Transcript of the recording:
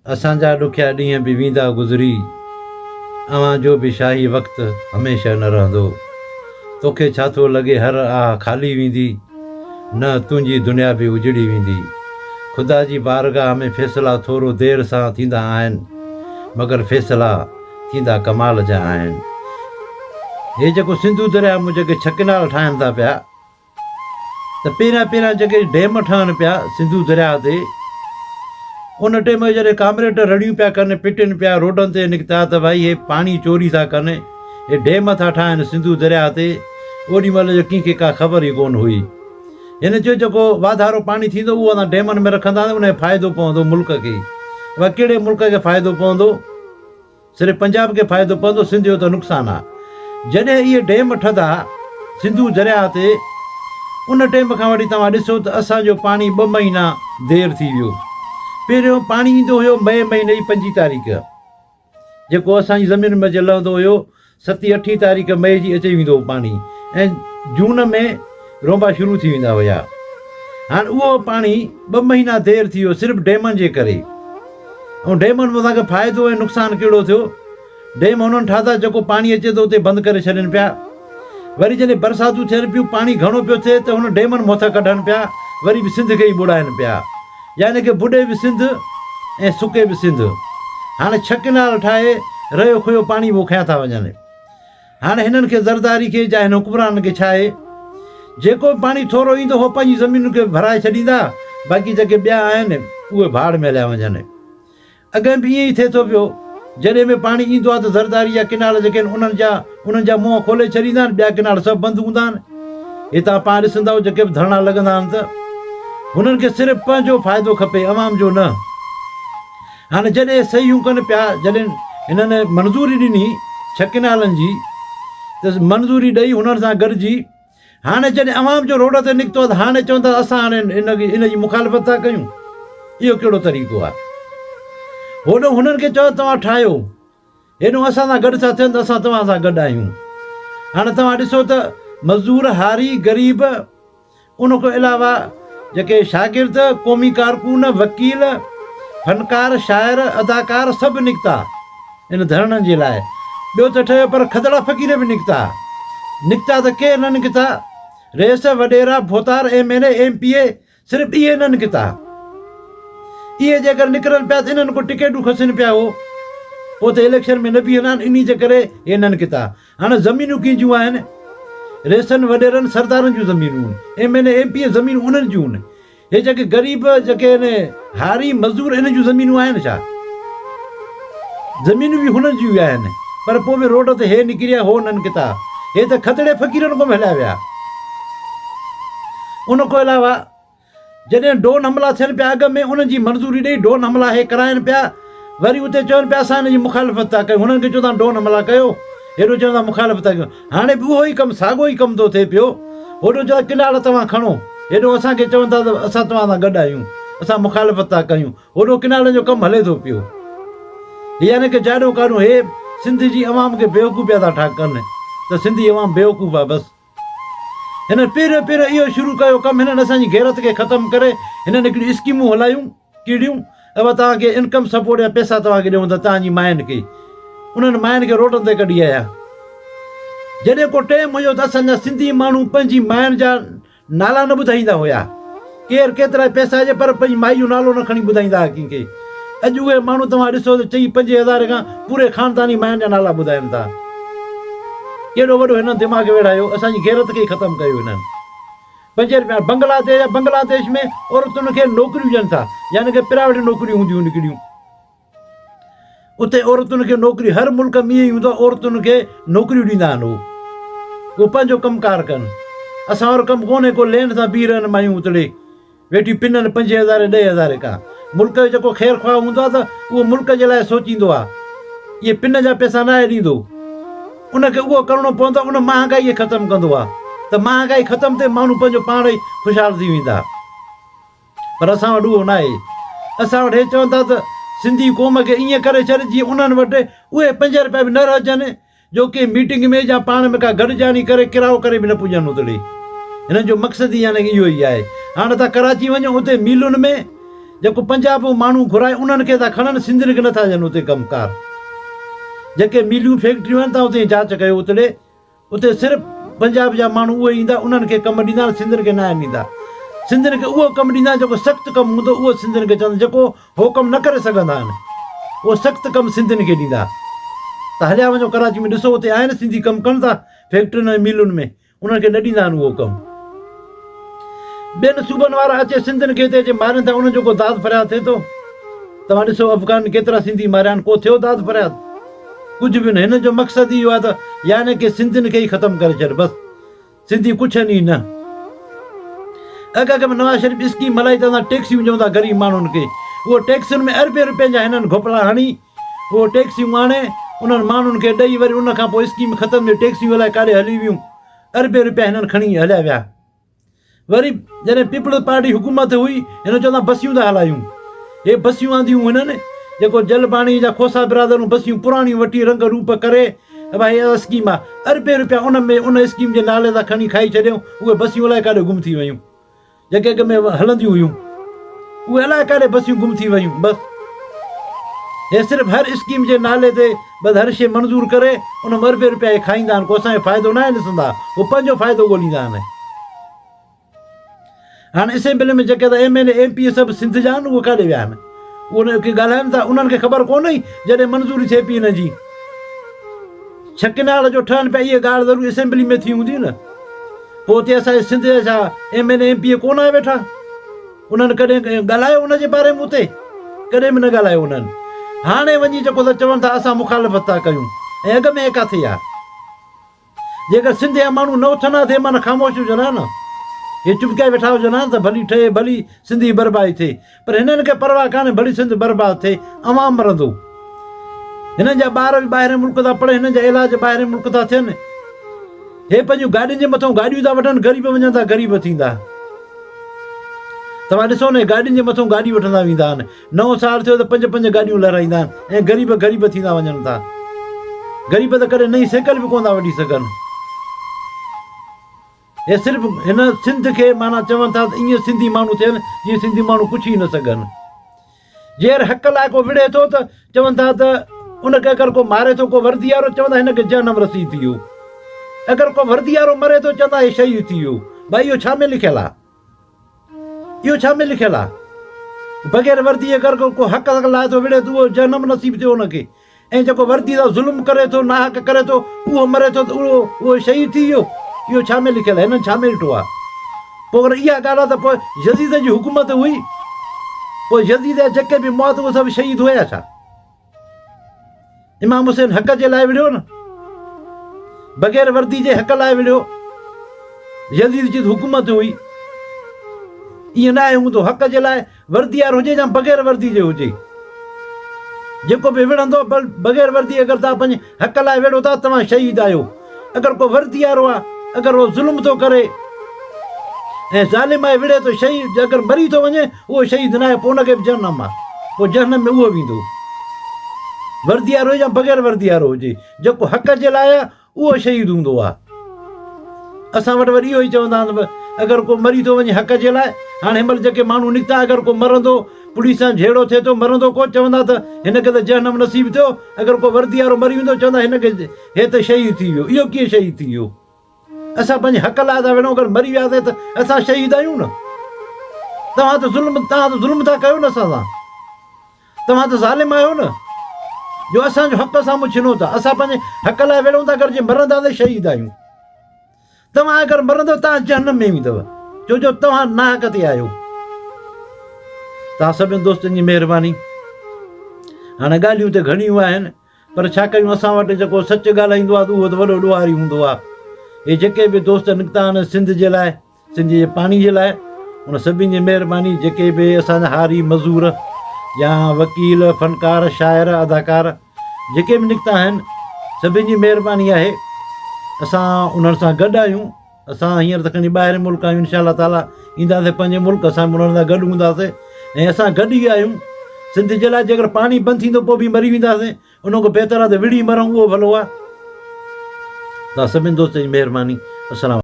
اسان جا ڏکيا ڏينهن به ويندا گذري، اوهان جو به شاهي وقت هميشه نه رهندو. توکي ڇا ٿو لڳي هر آهه خالي ويندي، نه تنهنجي دنيا به اجڙي ويندي. خدا جي بارگاهه ۾ فيصلا ٿورو دير سان ٿيندا آهن، مگر فيصلا ٿيندا ڪمال جا آهن. هي جيڪو سنڌو درياهه مان جيڪي ڇهه ڪئنال ٺاهن ٿا پيا، ته پهريان پهريان جيڪي ڊيم ٺهن پيا سنڌو درياهه تي ان ٽيم ۾ جڏهن ڪامريڊ رڙيون پيا ڪن پٽن پيا روڊن تي نڪتا ته ڀائي هي پاڻي چوري ٿا ڪن هي ڊيم ٿا ٺاهن سنڌو درياهه تي اوڏي مهل جو ڪنهن کي ڪا خبر ئي ڪونه هئي هن چيو جيڪو واڌارو پاڻي ٿيندو اهو اسان ڊيمن ۾ رکنداسين ان جو فائدو پوندو ملڪ کي ڪهڙي ملڪ کي فائدو پوندو صرف پنجاب کي فائدو پوندو سنڌ جو ته نقصان آ. جڏهن اهي ڊيم ٺھندا سنڌو درياهه تي ان ٽيم کان وٺي توهان ڏسو ته اسان جو پاڻي ٻه مهينا دير ٿي ويو. پهريون پاڻي ايندو هيو مئي مهيني جي پنجين تاريخ جيڪو اسان جي زمين ۾ اچي لهندو هيو ستين اٺين تاريخ مئي جي اچي ويندو هو پاڻي ۽ جون ۾ رونبا شروع ٿي ويندا هيا. هاڻ اهو پاڻي ٻه مهينا دير ٿي ويو صرف ڊيمن جي ڪري. ۽ ڊيمن مان اسان کي فائدو ۽ نقصان ڪهڙو ٿيو؟ ڊيم هنن ٺاتا جيڪو پاڻي اچي ٿو اتي بند ڪري ڇڏين پيا. وري جڏهن برساتون ٿين پيون پاڻي گهڻو پيو ٿئي ته هن ڊيمن مان ٿا ڪڍن پيا وري به سنڌ کي ئي ٻوڙائين پيا. يعني ڪه ٻڏي به سنڌ ۽ سڪي به سنڌ. هاڻي ڇهه ڪئنال ٺاهي رهيو کهيو پاڻي به کنيا ٿا وڃن. هاڻي هنن کي زرداري کي جا هن حڪمرانن کي ڇا آهي. جيڪو به پاڻي ٿورو ايندو هو پنهنجي زمينن کي ڀرائي ڇڏيندا باقي جيڪي ٻيا آهن اهي ڀاڙ ۾ هليا وڃن. اڳئين به ائين ئي ٿئي ٿو پيو. جڏهن به پاڻي ايندو آهي ته زرداري جا ڪئنال جيڪي آهن انهن جا انهن جا منهن کولي ڇڏيندا آهن ٻيا ڪئنال سڀ بند هوندا آهن. هي توهان پاڻ ڏسندؤ جيڪي به ڌرڻا لڳندا آهن ته هنن کي صرف پنهنجو فائدو کپي عوام جو نه. هاڻي جڏهن صحيحون ڪن پيا جڏهن هنن منظوري ڏني ڇهه ڪئنالن جي ته منظوري ڏئي هنن سان گڏجي هاڻي جڏهن عوام جو روڊ تي نڪتو آهي ته هاڻي چون ٿا اسان هاڻي ان ان جي مخالفت ٿا ڪيون اهو ڪهڙو طريقو آهي هوڏو هنن کي چيو توهان ٺاهيو هيڏو اسان سان گڏ ٿا ٿين ته اسان توهان سان گڏ آهيون هاڻي توهان ڏسو ته مزدور هاري غريب ان کان علاوه جيڪي شاگرد، قومي ڪارڪن، وڪيل، فنڪار، شاعر، اداڪار سڀ نڪتا ان ڌرڻن جي لاء. ٻيو ته ٺهيو پر کدڙا فقير به نڪتا. نڪتا ته ڪير نه نڪتا، رئيس، وڏيرا، ڀوتار، M N A, M P A صرف اهي نه نڪتا. اهي جيڪر نڪرن پيا ته انهن کان ٽڪيٽون کسين پيا هو پوء ته اليڪشن ۾ نه بيهندا آهن انهي جي ڪري اهي نه نڪتا. هاڻي زمينون ڪنهن جون آهن؟ رئيسن، وڏيرن، سردارن جون زمينون آهن. M N A, M P A زمينون انهن جون آهن. هي جيڪي غريب جيڪي آهن هاري مزدور انهن جون زمينون آهن ڇا؟ زمينون به هنن جون ئي آهن پر پوء به روڊ تي هي نڪري آيا هو نه نڪتا. هي ته کدڙي فقيرن کان به هليا ويا. ان کان علاوه جڏهن ڊرون حملا ٿين پيا اڳ ۾ انهن جي منظوري ڏئي ڊرون حملا هي ڪرائين پيا وري اتي چون پيا اسان ان جي مخالفت ٿا ڪيون هنن کي چون ٿا ڊرون حملا ڪيو هيڏو چون ٿا مخالفت ٿا ڪيون هاڻي به اهو ئي ڪم ساڳو ئي ڪم ٿو ٿئي پيو هوڏو چون ٿا ڪناڙ توهان کڻو هيڏو اسان کي چون ٿا ته اسان توهان سان گڏ آهيون اسان مخالفت ٿا ڪيون هوڏو ڪناڙن جو ڪم هلي ٿو پيو هي يعني ڪه جاڏو ڪاڏو هي سنڌ جي عوام کي بيوقوف پيا ٿا ٺا ڪن ته سنڌي عوام بيوقوف آهي بس. هنن پهريون پهريون اهو شروع ڪيو ڪم هنن اسان جي غيرت کي ختم ڪري هنن هڪڙيون اسڪيمون هلايون ڪهڙيون اهو توهان کي انڪم سپورٽ جا پئسا توهان کي ڏيون ٿا توهان جي ماين کي انهن ماين کي روڊن تي ڪڍي آيا جڏهن ڪو ٽيم هيو ته اسان جا سنڌي ماڻهو پنهنجي ماين جا نالا نه ٻڌائيندا هيا. ڪير ڪيترا پئسا ڏي پر پنهنجي مائي جو نالو نه کڻي ٻڌائيندا ها ڪنهن کي. اڄ اهي ماڻهو توهان ڏسو ته چئين پنجين هزارين کان پوري خانداني ماين جا نالا ٻڌائين ٿا. ڪيڏو وڏو هنن دماغ ويڙهايو، اسان جي غيرت کي ئي ختم ڪيو هنن. پنجين رپيا بنگلاديش يا بنگلاديش ۾ عورتن کي نوڪريون ڏين ٿا يعني ڪه پرائيويٽ نوڪريون هونديون هن هڪڙيون. اتي عورتن کي نوڪري هر ملڪ ۾ ائين ئي هوندو آهي عورتن کي نوڪريون ڏيندا آهن هو اهو پنهنجو ڪم ڪار ڪن اسان وارو ڪم ڪونهي ڪو لين سان بيهي رهن مايون اتڙي ويٺيون پنن پنجين هزارين ڏهين هزارين کان ملڪ جو جيڪو خير خواهه هوندو آهي ته اهو ملڪ جي لاء سوچيندو آهي اهي پن جا پئسا ناهي ڏيندو ان کي اهو ڪرڻو پوندو آهي ان مهانگائي کي ختم ڪندو آهي ته مهانگائي ختم ٿئي ماڻهو پنهنجو پاڻ ئي خوشحال ٿي ويندا. پر اسان وٽ اهو ناهي. اسان وٽ هي چون ٿا ته سنڌي قوم کي ائين ڪري ڇڏ جيئن انهن وٽ اهي پنج رپيا به نه رهجن جو ڪنهن ميٽنگ ۾ يا پاڻ ۾ ڪا گڏجاڻي ڪري ڪرايو ڪري به نه پڄن اتڙي. هنن جو مقصد ئي يعني اهو ئي آهي. هاڻ توهان ڪراچي وڃو اتي ميلن ۾ جيڪو پنجاب جو ماڻهو گهرائي انهن کي ٿا کڻن سنڌين کي نٿا ڏين اتي ڪم ڪار. جيڪي مليون فيڪٽريون آهن تان اتي جاچ ڪيو اتڙي اتي صرف پنجاب جا ماڻهو اهي ايندا انهن کي ڪم ڏيندا سنڌين کي ناهن ڏيندا. سنڌين کي اهو ڪم ڏيندا جيڪو سخت ڪم هوندو اهو سنڌين کي چوندا جيڪو هو ڪم نه ڪري سگهندا آهن اهو سخت ڪم سنڌين کي ڏيندا. ته هليا وڃو ڪراچي ۾ ڏسو اتي آهن سنڌي ڪم ڪن ٿا فيڪٽرين ۽ ملن ۾ انهن کي نه ڏيندا آهن اهو ڪم. ٻين صوبن وارا اچي سنڌين کي هتي اچي مارين ٿا انهن جو ڪو داد فرياد ٿئي ٿو؟ توهان ڏسو افغانن ڪيترا سنڌي ماريا آهن ڪو ٿيو داد فرياد؟ ڪجهه به نه هنن جو مقصد ئي اهو آهي ته يعني ڪي سنڌين کي ئي ختم ڪري ڇڏ بس سنڌي ڪڇن ئي نه. اڳ اڳ ۾ نواز شريف اسڪيم هلائي ته اسان ٽيڪسيون ڏيون ٿا غريب ماڻهن کي اهو ٽيڪسين ۾ اربين روپين جا هنن گهپلا هڻي اهو ٽيڪسيون آڻي انهن ماڻهن کي ڏئي وري ان کان پوء اسڪيم ختم ٿي ٽيڪسيون الائي ڪاڏي هلي ويون اربين روپيا هنن کڻي هليا ويا وري جڏهن پيپلز پارٽي حڪومت هئي هن چوندا بسيون ٿا هلايون هي بسيون آنديون هنن جيڪو جلباڻي جا کوسا برادرون بسيون پراڻيون وٺي رنگ روپ ڪري ڀائي اها اسڪيم آ اربين روپيا ان ۾ ان اسڪيم جي نالي تان کڻي کائي ڇڏيائون اهي بسيون الائي ڪاڏي گم ٿي ويون جيڪي اڳ ۾ هلنديون هيون اهي الائي ڪاڏي بسيون گم ٿي ويون بس هي صرف هر اسڪيم جي نالي تي بس هر شي منظور ڪري ان ۾ اربين روپيا هي کائيندا آهن ڪو اسان جو فائدو ناهي ڏسندا هو پنهنجو فائدو ڳوليندا آهن هاڻ اسيمبلي ۾ جيڪي M N A M P A سڀ سنڌ جا آهن اهي ڪاڏي ويا آهن اهي کي ڳالهائن ٿا انهن کي خبر ڪونه هئي جڏهن منظوري ٿئي پئي هن جي ڇڪناڙ جو ٺهن پيا اهي ڳالهه ضرور اسيمبلي ۾ ٿي هوندي نه پوء اتي اسان جي سنڌ جا ڇا M N A M P A ڪونه آيا ويٺا انهن ڪڏهن ڳالهايو ان جي باري ۾ اتي ڪڏهن به نه ڳالهايو انهن هاڻي وڃي جيڪو ته چون ٿا اسان مخالفت ٿا ڪيون ۽ اڳ ۾ ڪاٿي آ جيڪر سنڌ جا ماڻهو نه اٿن ها ته معنيٰ خاموش هجن ها نه. هي چپڪيا ويٺا هجن ها ته ڀلي ٺهي ڀلي سنڌ جي بربادي ٿئي. پر هنن کي پرواهه ڪانهي ڀلي سنڌ برباد ٿئي عوام مرندو. هنن جا ٻار به ٻاهرين ملڪ ٿا پڙهن هنن جا علاج ٻاهرين ملڪ ٿا ٿين. هي پنهنجون گاڏين جي مٿون گاڏيون ٿا وٺن غريب وڃن ٿا غريب ٿيندا. توهان ڏسو نه هي گاڏين جي مٿون گاڏي وٺندا ويندا آهن. نئون سال ٿيو ته پنج پنج گاڏيون لهرائيندا آهن ۽ غريب غريب ٿيندا وڃن ٿا. غريب ته ڪڏهن نئين سائيڪل به ڪونه ٿا وٺي سگهن. هي صرف هن سنڌ کي معنيٰ چون ٿا ته ائين سنڌي ماڻهو ٿين جيئن سنڌي ماڻهو ڪڇي ئي نه سگهن. جيئر حق لاء ڪو وڙهي ٿو ته چون ٿا ته ان کي اگر ڪو ماري ٿو ڪو وردي وارو چوندا هن کي جهنم رسيد ٿي ويو. اگر ڪو وردي وارو مري ٿو چوندا هي شهيد ٿي ويو. ڀائي اهو ڇا ۾ لکيل آهي؟ اهو ڇا ۾ لکيل آهي؟ بغير وردي جي اگر ڪو حق لاء ٿو وڙهي ته اهو جهنم نصيب ٿيو ان کي ۽ جيڪو وردي سان ظلم ڪري ٿو، ناحق ڪري ٿو، اهو مري ٿو ته اهو اهو شهيد ٿي ويو؟ اهو ڇا ۾ لکيل آهي؟ هنن ڇا ۾ ڏٺو آهي؟ پوء اگر اها ڳالهه آهي ته پوء يزيد جي حڪومت هئي، پوء يزيد جا جيڪي به مئا ته اهي سڀ شهيد هيا ڇا؟ امام حسين حق جي لاء وڙهيو نه بغير وردي جي حق لاء وڙهيو يزيد جي حڪومت هئي ائين نه آهي هوندو حق جي لاء وردي وارو هجي يا بغير وردي جي هجي جيڪو به وڙهندو بغير وردي اگر توهان پنهنجي حق لاء وڙهو ٿا توهان شهيد آهيو اگر ڪو وردي وارو آهي اگر هو ظلم ٿو ڪري ۽ ظالم آهي وڙهي ٿو شهيد اگر مري ٿو وڃي اهو شهيد ناهي پوء ان کي به جهنم آهي پوء جهنم ۾ اهو ويندو. وردي وارو هجي يا بغير وردي وارو هجي جيڪو حق جي لاء آهي اهو شهيد هوندو آهي. اسان وٽ وري اهو ئي چوندا آهن ته اگر ڪو مري ٿو وڃي حق جي لاء هاڻي هن مهل جيڪي ماڻهو نڪتا اگر ڪو مرندو پوليس سان جهيڙو ٿئي ٿو مرندو ڪو چوندا ته هن کي ته جهنم نصيب ٿيو اگر ڪو وردي وارو مري ويندو چوندا هن کي هي ته شهيد ٿي ويو اهو ڪيئن شهيد ٿي ويو. اسان پنهنجي حق لاء ٿا وڙهون اگر مري وياسين ته اسان شهيد آهيون نه توهان ته ظلم توهان ته ظلم ٿا ڪيو نه اسان سان توهان ته ظالم آهيو نه جو اسان جو حق اسان مون ڇنو ٿا اسان پنهنجي حق لاء وڙهون ٿا اگر جي مرنداسين شهيد آهيون توهان اگر مرندو توهان جهنم ۾ ويندو ڇو جو توهان ناحق تي آهيو توهان سڀني دوستن جي مهرباني هاڻي ڳالهيون ته گهڻيون آهن پر ڇا ڪيون اسان وٽ جيڪو سچ ڳالهائيندو آهي ته اهو ته وڏو ڏوهاري هوندو آهي. هي جيڪي به دوست نڪتا آهن سنڌ جي لاء سنڌ جي پاڻي جي لاء ان سڀني جي مهرباني جيڪي به اسان جا هاري مزور يا وڪيل فنڪار شاعر اداڪار جيڪي به نڪتا آهن سڀني جي مهرباني آهي اسان انهن سان گڏ آهيون اسان هينئر ته کڻي ٻاهرين ملڪ آهيون انشاء الله تعالي اينداسين پنهنجي ملڪ اسان به انهن سان گڏ هونداسين ۽ اسان گڏ ئي آهيون سنڌ جي لاء جيڪر پاڻي بند ٿيندو پوء به مري وينداسين ان کان بهتر آهي ته وڙهي مرون اهو ڀلو آهي. توهان سڀني دوستن جي مهرباني السلام.